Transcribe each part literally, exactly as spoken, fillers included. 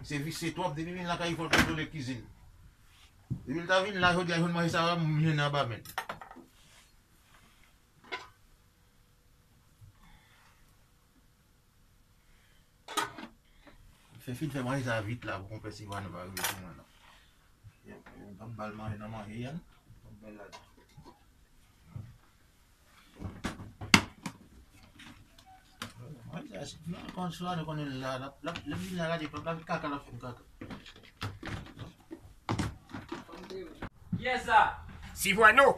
Se visye twòp, depi vin lakay li fò l kontwole kizin. Depi l ta vin la jodi a, jwenn manje sa va, m jwenn anba men l. Fè fin fè manje sa vit la pou konpè Silvano pa rive sou mwen la. M p ap ba l manje nan manje a, non. M p ap ba l ladan. Manje sa, si, non, konn Silvano konnen l la, l ap, l ap, lè m vin la gade, l ap lave kaka, l ap fè m kaka. Kiyès sa? Sivwano.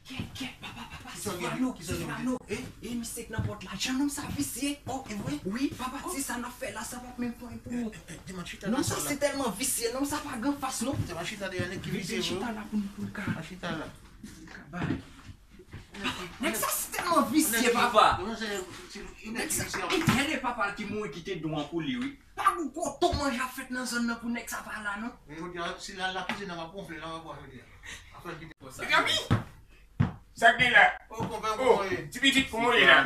Kèt, kèt, papa, papa, Sivwano, Sivwano. E, e, misye k nan pòt la. Jan nonm sa visye. Oh, e vre? Wi, papa, se sa n ap fè la, sa p ap menm pwen pou ou. Non, sa se tèlman visye, nonm sa pa gen fas, non. Devan chita deyò, nèg ki visye, vre. Chita la pou nou, pou l ka. Chita la. Bay. Nèg sa se tèlman visye, papa. Nèg sa, e tande papa l ki mouri kite don an pou li, wi. Pa gou koton manje ap fèt nan zòn nan pou nèg sa pa la, non. Men jodi a, si l al lakizin nan, m ap wonfle l anba bwa jodi a. Afè l kite. Mezanmi! Sa k gen la? Oh, konpè, oh, kòman ye? Ti pitit, kòman ye la?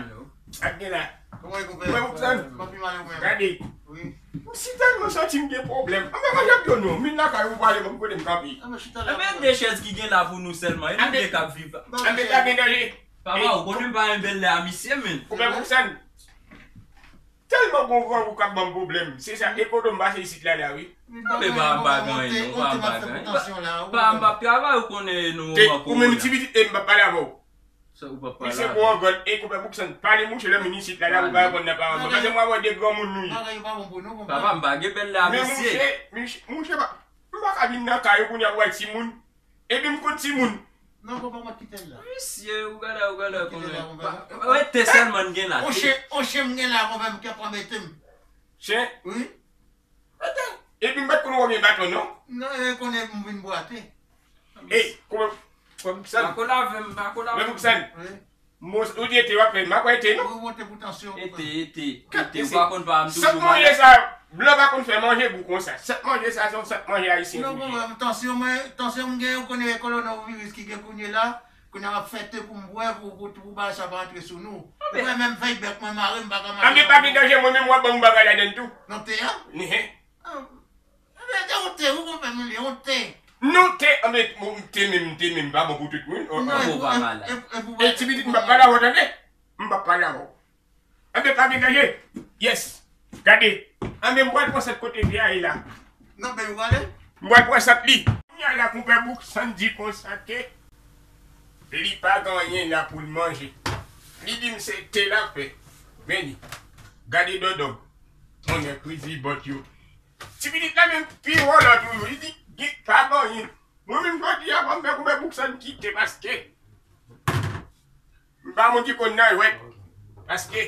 Sa k gen la? Kòman ye, konpè? Konpè Bouksann? M pa pi mal, konpè. Gade. Wi. M si tèlman santi m gen pwoblèm. Anben, mwen ap yo non. M vin lakay ou pale, ban m kote m kanpe. Anben, chita la. Anben, de chèz ki gen la pou nou sèlman. E nou de k ap viv. Anben, pa gen danje. Papa, ou konnen m pa renmen bèl lè a misye, men. Konpè Bouksann? Tèlman gon grangou k ap ban m pwoblèm. Se sa, e kote m pase isit la la, wi. Anben, pa anba ganyen, non, pa anba ganyen. Pa, m p ap travay, ou konnen nou an pwoblèm. Ou menm ti pitit, e m p ap pale avè w. Sa ou p ap pale avè m. Misye gon angòl, e konpè Bouksann, pale mouche lè m vin isit la, la, ou pa reponn nan pawòl mwen. Pase mwen avè w de granmoun nou ye. Papa, m pa gen bèl lè a misye. Men mouche, mouche, mouche pa, m pa ka vin nan kay ou kounye a pou wè timoun. Epi m konn timoun. Non, konpè, m ap kite l la. Visye, ou gade, ou gade, konpè. Wè, te sèlman n gen la. On chen, on chen m gen la, konpè, m k ap anbete m. Chen? Wi. Epi m pa t konn wè w gen baton, non. Non, e konnen m vin bwate. Ey, konpè, konpè Bouksann. Pa kolave m, pa kolave m. Konpè Bouksann. Wi. Ou di ete w ap fè, m pa kwè ete non. Ou monte pou tansyon. Ete, ete, ete, ou pa konn pa m toujou malad. Sant manje sa, blan pa konn fè manje gou konsa. Sant manje sa se yon sant manje ayisyen pou li ye. Non, konpè, tansyon mwen, tansyon m gen, ou konnen e kolonoviris ki gen kounye la, kounye a m ap fè te pou m bwè, pou, pou, pou bagay sa pa antre sou nou. Ou wè menm fèy bèk mwen mare, m pa ka mache. Anben pa gen danje, mwen menm w ap ban m bagay ladann tou. Nan te a? Nehen. Anben, te yon te, ou konprann, ou li yon te. Non, te, anben, bon, te menm, te menm pa bon pou tout moun. Non, e pou, e, e, e pou. E ti pitit, m p ap pale avè w, tande? M p ap pale avè w. Anben, pa gen danje. Yes. Gade. Anben, m pral pran sant kote te a ye la. Non, men ou pale? M pral pran sant li. Kounye a la, konpè Bouksann di konsa ke li pa gen anyen la pou l manje. Li di m se te l ap fè. Men li. Gade dòdòg. Mwen gen krizi bòt yo. Ti pitit la menm pi wòlò toujou. Li di, gen pa gen anyen. Mwen menm jodi a, fò m fè konpè Bouksann kite paske m pa moun ki konn nan jwèt. Paske,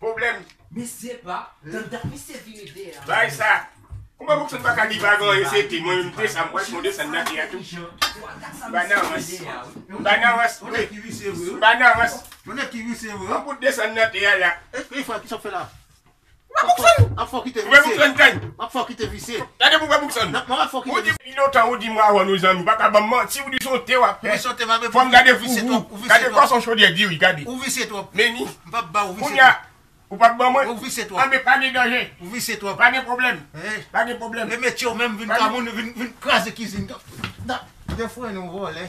pwoblèm. Mesye pa, dandan misye vire dèyè. Bagay sa. Konpè Bouksann pa ka di pa gen anyen, se te mwen menm te sa, m pral fon desann nan te a tou. M pa nan rans. M pa nan rans, wi. M pa nan rans. Yon nèg ki visye vre. Yon bout desann nan te a la. E, e frè, kisa w fè la? M ap fè w kite visye. M ap fè w kite visye. M ap fè w kite visye. Gade pou wè Bouksann. M ap fè w kite visye. Ou di pi lontan ou di m avè w nou zanmi, ou pa ka ban m manti, ou di se yon te w ap fè. Fò m gade pou ou. Gade kòman chodyè diri, gade. Ou visye twòp. Men ni. M p ap ba ou visye twòp. Kounye a, ou p ap ban mwen. Ou visye twòp. Anben pa gen danje. Ou visye twòp. Pa gen pwoblèm. Pa gen pwoblèm. E metye w menm vin ka moun, vin, vin kraze kizin. De fren nou vòlè.